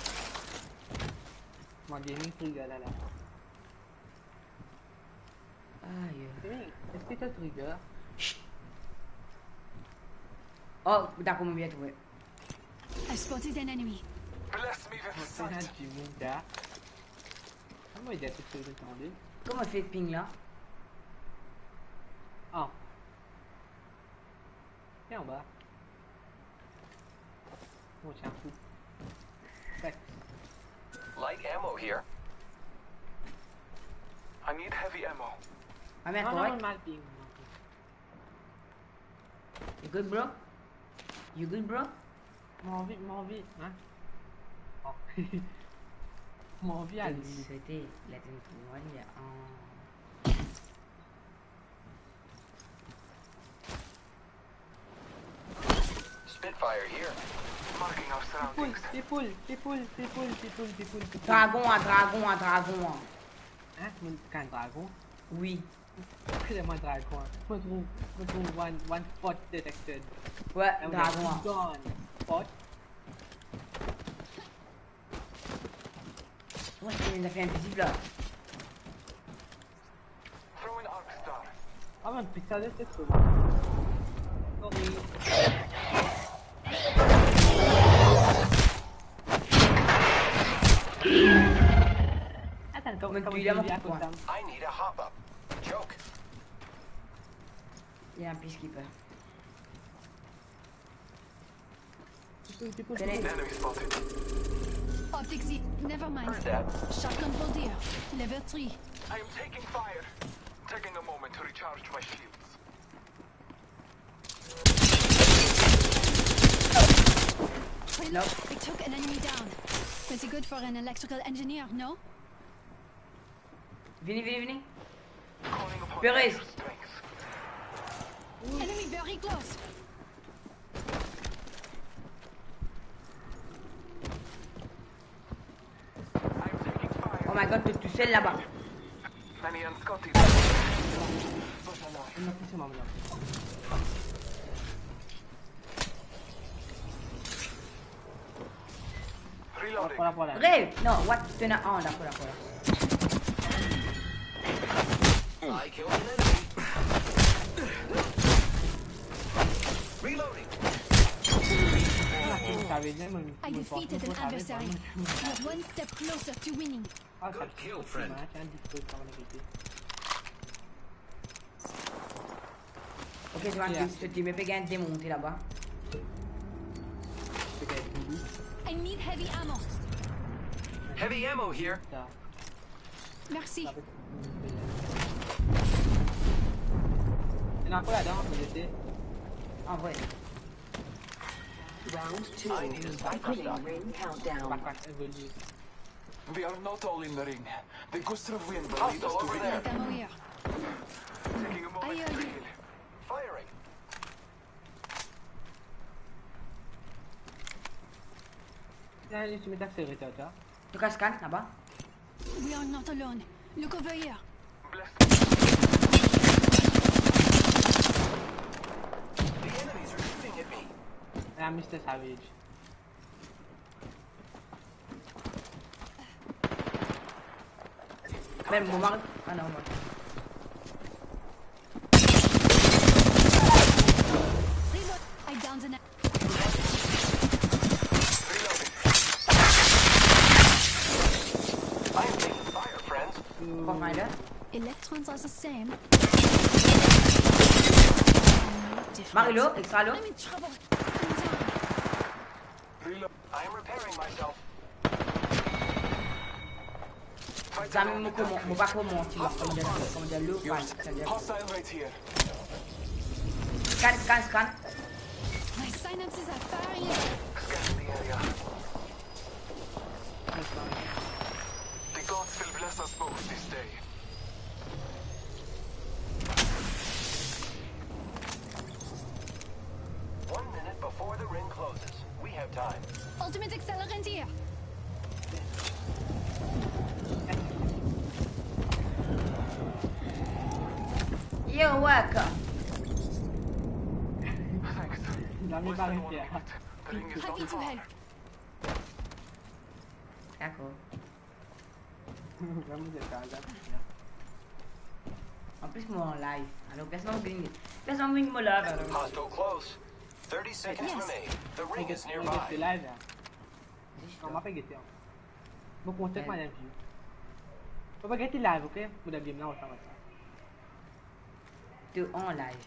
Mo dir ni trigger la, la. Ayo. Hey, eski to trigger? Shh. Oh, dakor, mo bien trouve. I spotted an enemy. Bless me with sight. Kouma li dir tou, tou, tou, tou. Kouma fer ping la? Ah. Li anba. Mo ti fou. Tac. Light ammo here. I need heavy ammo. Ah, merde, non, non, korek. Mal ping. You good, bro? You good, bro? Mo anvi, mo anvi, hein? Oh. Mo anvi ale. Li swete, li a tinn trouv mwa, li a, ah. Spitfire here. Marking our surroundings. People, people, people. Dragon, ah, dragon, ah, dragon, ah. Hein? Mo, kan dragon? Oui. Kouma dragon? Mo trouv, mo trouv one, one spot detected. Ouais, dragon. Gone. Spot. Ouais, li finn vinn invizib la. Throwing arc star. Ah, man, pika de tete, man. Sorry. Atann, kouma, kouma li apel sa? I need a hop up. Joke. Li ena peacekeeper. People, people, people. Enemy spotted. Optics, never mind. Heard that. Shotgun bolt here. Level three. I am taking fire. Taking a moment to recharge my shields. Well, nope. We took an enemy down. Pretty good for an electrical engineer, no? Vini, vini, vini. Perez. Enemy very close. Oh my God, to tousel laba. Manny and Scotty. Reloading. Re, non, what? T'en as un, d'accord, d'accord, d'accord. I killed an enemy. Reloading. I defeated an adversary. You're one step closer to winning. Good kill, friend. Ok, so, yeah, so team pe gagn demonte laba. I need heavy ammo. Heavy ammo here. Merci. Ena ankor ladan, mo jete. Ah, ouais. Round two. I need a sniper. Beginning ring countdown. Backpack, evolue. We are not all in the ring. The gust of wind will lead us to victory. Light ammo here. Taking a moment to heal. Firing. Là, tu mets ta série, toi, toi. To kas kan laba? We are not alone. Look over here. Bless me. The enemies are shooting at me. Ah, Mister Savage. Mem mo mari. Ah non, mo. Reload. I downed an. Reloading. I am taking fire, friends. Kom ada. Electrons are the same. Marilo, extra lo. I'm in trouble. I'm down. Reload. I am repairing myself. Zami, mo koman, mo pa koman ti la, koman dir, koman dir, lo, pa, koman dir. Hostile right here. Scan, scan, scan. My synapses are firing. Scanning the area. The gods will bless us both this day. One minute before the ring closes. We have time. Ultimate accelerant here. You're welcome. Thanks. Zame Where's pa the res one la. with it? The ring is not Happy to far. help. Dakor. Zame zet pa la. An plis mo an live. Alor, personn vinn, personn vinn mo live alor. Hostile close. Thirty seconds Yes. remain. The ring Regarde, is regarde ce nearby. live là. Kouma pe gete an? Mo kontak Ouais. madanm Piu. Mo pa gete live, ok? Mo dan game la, on s'en va. To an live.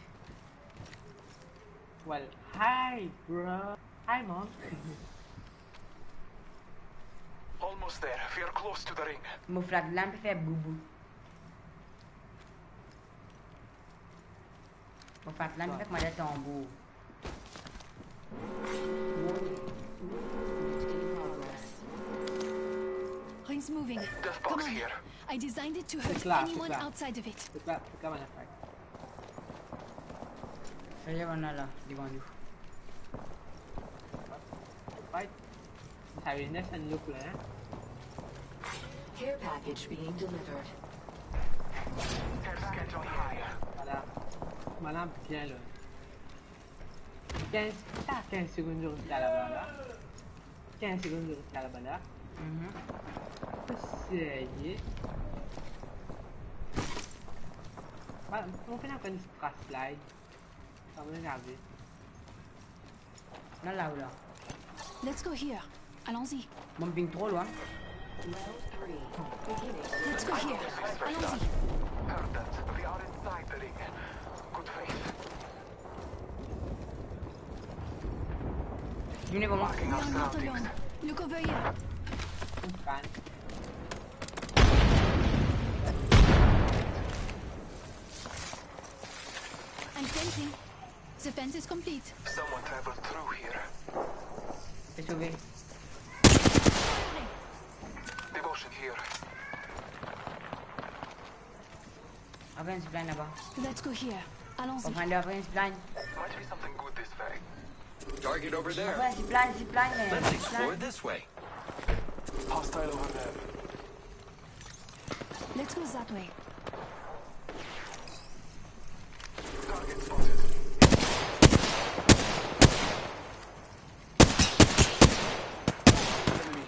Well, hi, bro. Hi, mom. Almost there. We are close to the ring. Mo flat la pe fer boubou. Mo flat la pe fer kouma tanbour. Warning. Movement in progress. Ring's moving. Death Come box on. Here. I designed it to C'est hurt clair, c'est anyone clair. Outside of it. C'est pas, c'est pas mal à faire. Sa ye bann la, devan nou. Fight. Sa vinn esa nou plen, hein? Care package being delivered. Care package on high. Voilà. Voilà, bien là. Quinze, sa quinze secondes de retard là-bas, là. Quinze secondes de retard là-bas, là. Mhm. Sérieux? Bah, on fait encore une strat slide. Ça me regarde. Non, la ou la. Let's go here. Allons-y. Mo vinn tro lwin. Round three. Beginning. Let's go here. Allons-y. Heard that. We are inside the ring. Good faith. Vinn devan mwa. We are not alone. Look over here. Une fan. I'm fencing. The fence is complete. Someone traveled through here. Pe sove. Devotion here. Avans, zipline laba. Let's go here. Allons-y. Anfin, avans, zipline. Might be something good this way. Target over there. Avans, zipline, zipline, man. Let's explore Zipline. This way. Hostile over there. Let's go that way. Target spotted. Enemy.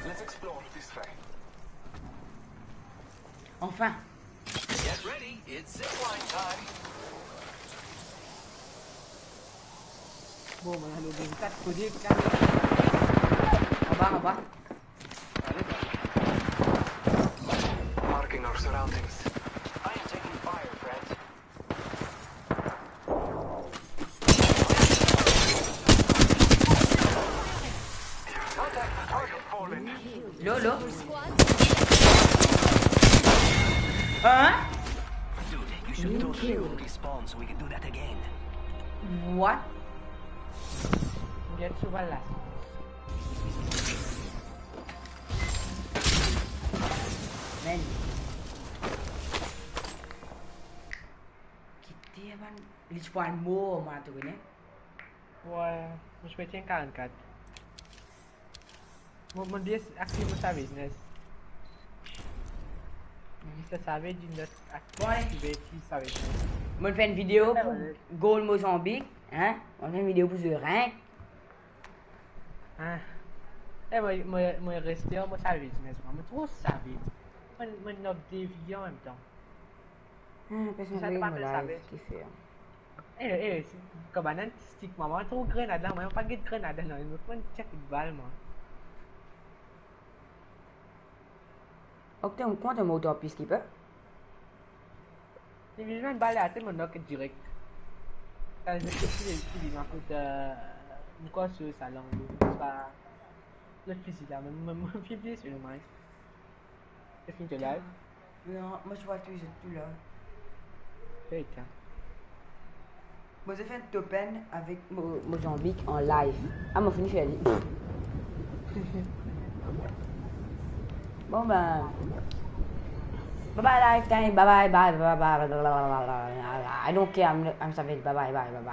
Let's explore this way. Anfin. Get ready, it's zipline time. Bon, ben, le bon, quatre côtés, quatre. Anba, anba. Allez, ben. Marking our surroundings. I am taking fire, friends. Contact, target fallen. Lolo. Squad. Hein? Dude, you should totally respawn so we can do that again. What? Get sur la. Man. Kite bann, li ti pou al mor, mwa, to kone. Ouais, mo ti pe tir karant-kat. Mo, mo dis aktive mo savageness. Mo dis savageness, Ouais. aktive ti savageness. Mo fer enn video Ah, pou ouais. Goal Mozambique, hein? Mo fer enn video pou zot, hein? Ah. Eh, mo, mo, mo reste an mo savageness, mwa. Mo tro savage. Mo, mo nob devi an mem tan. Ah, personn Sa pa te mo pa fer live, save. kifer? Eh, eh, si, kan bann stick, mama, tro grenad la, mwa, pa get grenad la, non, mo pran tir bal, mwa. Ok, t'es un compte, un mot en plus qui peut. Li vinn bal ater, mo nok direk. Kan li, li, li vinn kot, euh, mo krwar so salon, li, pa lot fizi la, mem, mem, mo finn bliye so nom, hein. Est-ce que tu es live? Non, moi je vois toujours tout là. Mo ti fer enn top enn avek Mo-, Mozanbik an live. Ah, mo fini fer li. Bon, ben, bye bye, live time. Bye bye, bye bye, bye bye. I don't care. I'm, I'm savage. Bye bye, bye bye, bye.